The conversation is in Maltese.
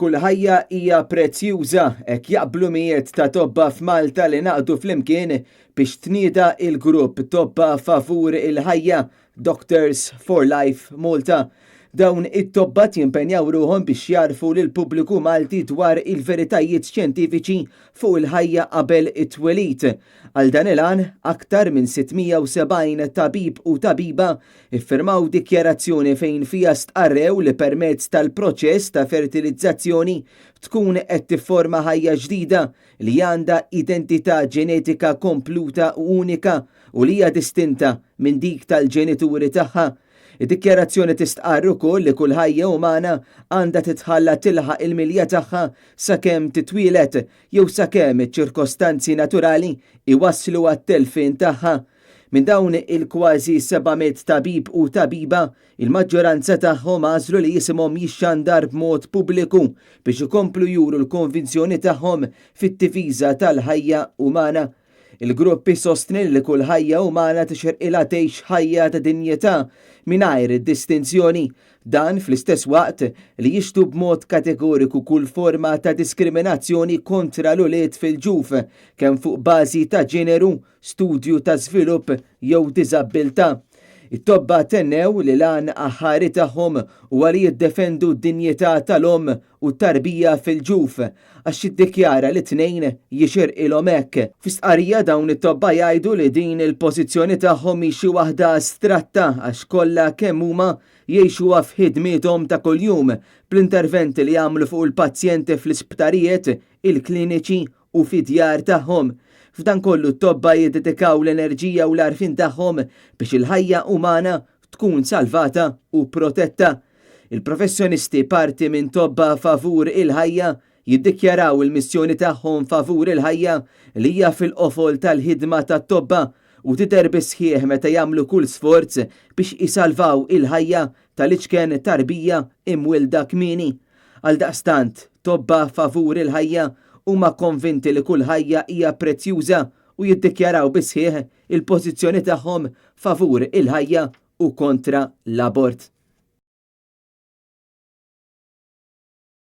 Kull ħajja hija prezzjuża, hekk jaqblu mijiet ta' tobba f'Malta li ngħaqdu flimkien biex tnieda il-grupp Tobba Favur il-Ħajja, Doctors for Life Malta. Dawn it-tobba jimpenjaw ruħhom biex jgħarrfu lill-pubbliku Malti dwar il-veritajiet xjentifiċi fuq il-ħajja qabel it-twelid. Għal dan il-għan, aktar minn 670 tabib u tabiba iffirmaw dikjarazzjoni fejn fiha stqarrew li permezz tal-proċess ta' fertilizzazzjoni tkun qed tifforma ħajja ġdida li għandha identità ġenetika kompluta u unika u li hija distinta minn dik tal-ġenituri tagħha. Id-dikjarazzjoni tistqarr ukoll li kull ħajja umana għandha titħalla tilħaq il-milja tagħha sakemm titwieled jew sakemm iċ-ċirkostanzi naturali iwasslu għat-telfien tagħha. Minn dawn il-kważi 700 tabib u tabiba, il-maġġoranza tagħhom għażlu li jisimhom jixxandar b'mod pubbliku biex ikomplu juru l-konvinzjoni tagħhom fit-tifiża tal-ħajja umana. Il-grupp isostni li kull ħajja umana tixirqilha tgħix ħajja ta' dinjità mingħajr distinzjoni. Dan fl-istess waqt li jixtu b'mod kategoriku kull forma ta' diskriminazzjoni kontra l-ulied fil-ġuf, kemm fuq bażi ta' ġeneru, studju ta' żvilupp jew diżabbiltà. It-tobba tennew li l-għan aħħari tagħhom huwa li jiddefendu d-dinjità tal-omm u t-tarbija fil-ġuf, għax jiddikjara li t-tnejn jixirqilhom hekk. Fi stqarrija dawn it-tobba jgħidu li din il-pożizzjoni tagħhom hi xi waħda astratta għax kollha kemm huma jgħixuha f'ħidmiethom ta' kuljum bl-interventi li jagħmlu fuq il-pazjenti fl-isptarijiet, il-kliniċi u fid-djar tagħhom. F'dan kollu t-tobba jiddedikaw l-enerġija u l-għarfien tagħhom biex il-ħajja umana tkun salvata u protetta. Il-professjonisti parti minn Tobba Favur il-Ħajja jiddikjaraw il-missjoni tagħhom favur il-ħajja li hija fil-qofol tal-ħidma tat-tobba u tidher bis-sħiħ meta jagħmlu kull sforz biex isalvaw il-ħajja tal-iċken tarbija imwielda kmieni. Għaldaqstant, Tobba Favur il-Ħajja huma konvinti li kull ħajja hija prezzjuża u jiddikjaraw bis-sħiħ il-pożizzjoni tagħhom favur il-ħajja u kontra l-abort.